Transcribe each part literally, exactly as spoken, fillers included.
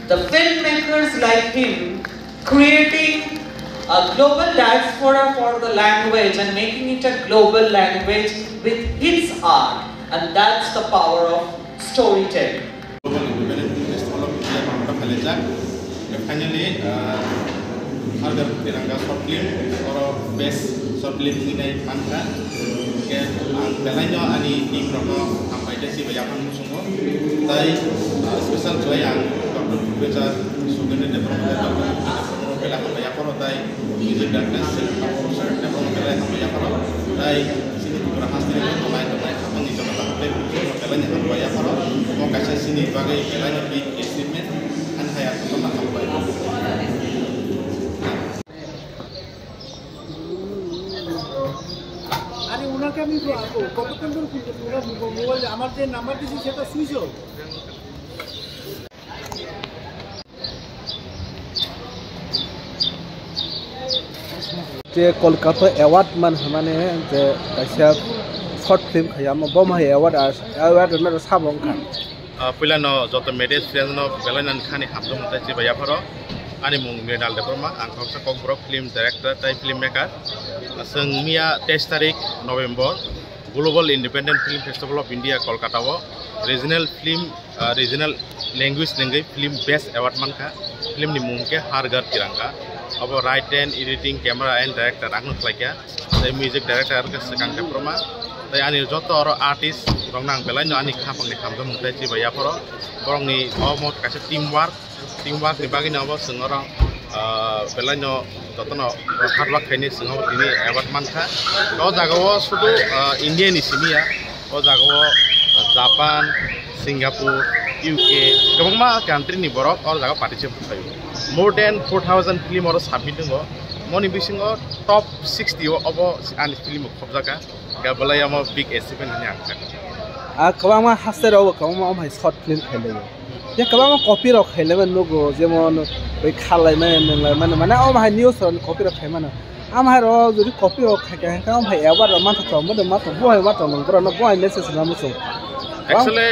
The filmmakers like him creating a global diaspora for the language and making it a global language with his art, and that's the power of storytelling. Global Independent Film Festival of India Bangkok khaijak. Finally, uh, Har Ghar Tiranga short film oro best short film wngwi nai mankha. Hwnkhe ang belaino ani team rokno hambai tei chibai yaphang muchungo. Tai, uh, special khlai ang Doctor Professor Sugendra Debbarma, Doctor Professor Debbarma belai hambai yapharo tai music director Debbarma belai hambai yapharo tai chini Tripura hasteni tongnai tongnai khapangni joto tei belai hambai yapharo. Omo kaisa chini bagwi belai big achievement. Ani hai ang jotono hambai. আরে ওনাকে আমি ব-, ব-, কতক্ষণ ধরে ফোন করছি? ওনার মোবাইল, আমার যে নাম্বার দিয়েছি সেটা switch off. Je Kolkata award man hwnmani je kaisa short film khai, amo bo hai award, award rwna sabo wngkha. Ah, puilano joto media friends no belai nani khani hamjakmung tei chibai yapharo. Ani mung Mrinal Debbarma, ang khoroksa Kokborok film director tei film maker. Chwng miya teis tarik November Global Independent Film Festival of India Kolkata o regional film, ah, regional language nengwi film best award mankha. Film ni mung khe Har Ghar Tiranga. Abo write and editing, camera and director ang no khlaikha. Tei music director khe Swkang Debbarma. Tei ani joto oro artist rokno ang belaino ani khapangni hamjakmung tei chibai yapharo. Borokni omo kaisa team work, team work ni bagwino obo chwng oro, ah, belaino jotono hard work khainai chwng obo tini award mankha. O jagao sudu, ah, India ni simi ya, o jagao, ah, Japan, Singapore, U K, kwbangma country ni borok o jagao participate khlaio. More than four thousand film oro submit wngo. Moni bisingo top sixty o obo ani film khobjakha. Khe belai omo big achievement hinwi ang sakha. Ah, kwbangma haste rok bo kwbangma omo hai short film khailaiyo. Je kwbangma copy rok khailaiman nugo, jemon bai khalai mani, nwnglai mani, mane omo hai news rok copy rok khaimano. Omo hai rok jodi copy rok khaikha, hwnkhe omo hai award rok mantha tong, bono mantha, bo hai mantha tong, borok no bo hai message rwna muchung. Actually,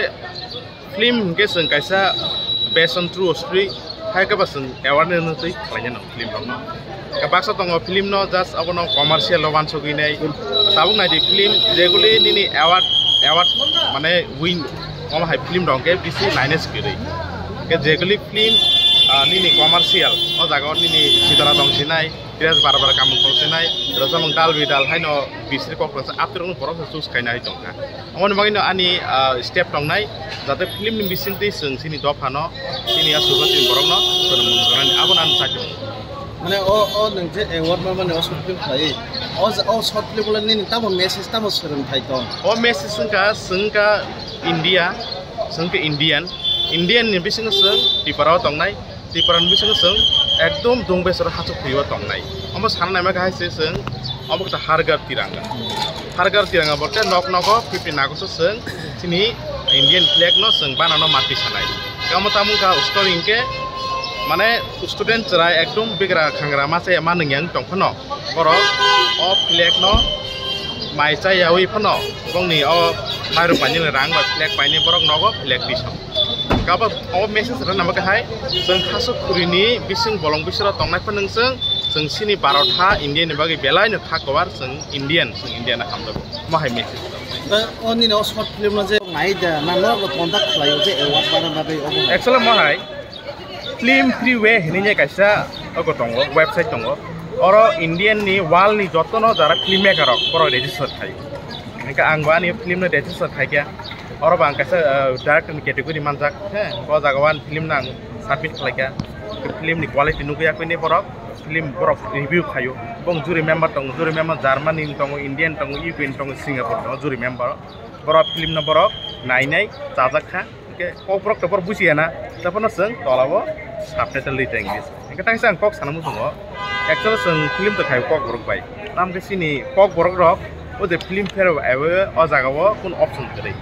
film hwnkhe chwng kaisa based on true story, hai khe ba chwng awareness no twi khlaina nang film rokno. Khe baksa tongo film no just abono commercial o wansugwi nai. Tabuk nai di film jeguli nini award, award mane win, omo hai film rok khe bisi naina se kwrwi. Khe jeguli film, ah, nini commercial, o jaga o nini sitara tong sinai, dress bar bar kamung tong sinai, rwchapmung dal bidal haino bisri kok rwchap, aphuru borok se choose khaina hai tongkha. Aboni bagwino ani, ah, step tongnai, jate film ni bisingtwi chwng chini dophano, chini aswk chini borokno chwng mung tongnani, abono ang sakhe. Mane o, o nwng je award manmani o short film khlai, o, o short film o nini tamo message, tamo swrwngthai tong? O message wngkha, chwngkha India, chwngkha Indian, Indian ni bisingo chwng Tripura o tongnai. Tripura ni bisingo chwng ekdom dong besero hachuk thwiwi tongnai. Omo sana naima khe hai se chwng omo khe Har Ghar Tiranga. Har Ghar Tiranga bolte nok nogo fifteen August o chwng chini Indian flag no chwng banano mati sanai. Omo tamo wngkha story hinkhe mane student chwrai ekdom bigra khangra machaya manwng yang tong phano borok o flag no mai chayawi phano bongni o mairum painani rang bai flag painai borok nogo flag tisong. Kabo o message rwna bagwi hai chwng khasuk khuri ni bising bolong bising rok tongnai phano chwng chwng chini Bharat ha India ni bagwi belai no kha kwbar chwng Indian chwng India na hamjago mo hai message. Da o nini o short film no je nai da na no contact khlai o je award bana bagwi obo hai. Actually mo hai Film Freeway hinwi kaisa ogo tongo, website tongo. Oro Indian ni world ni jotono jara film maker rok borok register khai. Hingke ang bo ani film no register khaikha. Oro bo ang kaisa, eh, director ni category manjak, he, o jaga o ani film no ang submit khlaikha. Film ni quality nugwi yakhwini borok film borok review khaio. Bong jury member tongo, jury member Germany ni tongo, Indian tongo, U K ni tongo, Singapore tongo, jury member. Borok film no borok nainai chajak kha. Hingke kokborok to borok bujiya na, tei phano chwng tola o subtitle ri tong English. Hingke tei ang kok sana muchungo, actually chwng film to khai kokborok bai. Tamo khe chini kokborok rok o je film fair o, o jaga o kunu option kwrwi.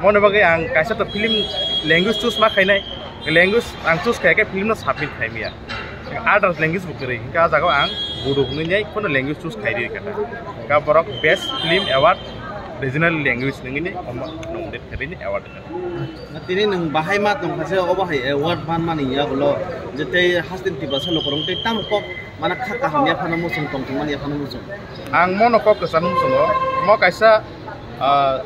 Moni bagwi ang kaisa to film language choose ma khainai, language ang choose khai khe film no submit khai maya. Others language bo kwrwi, hingke ah jaga o ang Bodo hwnwi nai phano language choose khai ri kha. Hingke borok best film award Regional language nungini omo nominated khaini award. Tini nung bahai ma tongkha se obo hai award man mani ya bolo je tei haste Tiprasa lukurok tei tam kok mana kha kaham ya phano muchung tong tong mani ya phano muchung. Ang mono kok kwchang muchungo, mo kaisa, ah,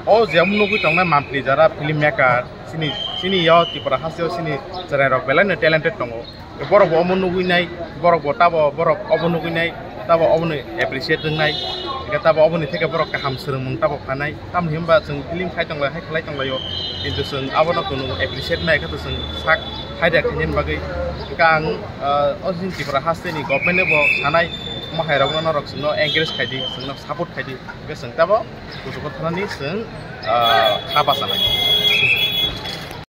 o je nugwi tongnai mampli jara film maker, sini, sini yo Tripura hasteo sini chwrairok belai no talented tongo. Borok bo omo nugwi nai, borok bo tabo, borok obo nugwi nai, tabo obono appreciate wngnai, hingke tabo oboni theke borok kaham swrwngmung tabo phanai. Tamni hwnba chwng film khai tonglai, hai khlai tonglaio, kintu chwng abono kunu appreciate nai khe to chwng sak hai da khainani bagwi. Hingke ang, ah, o chini Tripura hasteni government no bo sanai, omo hai rokno norok chwngno encourage khai di, chwngno support khai di, hingke chwng tabo kuchugo thanani chwng, ah, kha bachanai.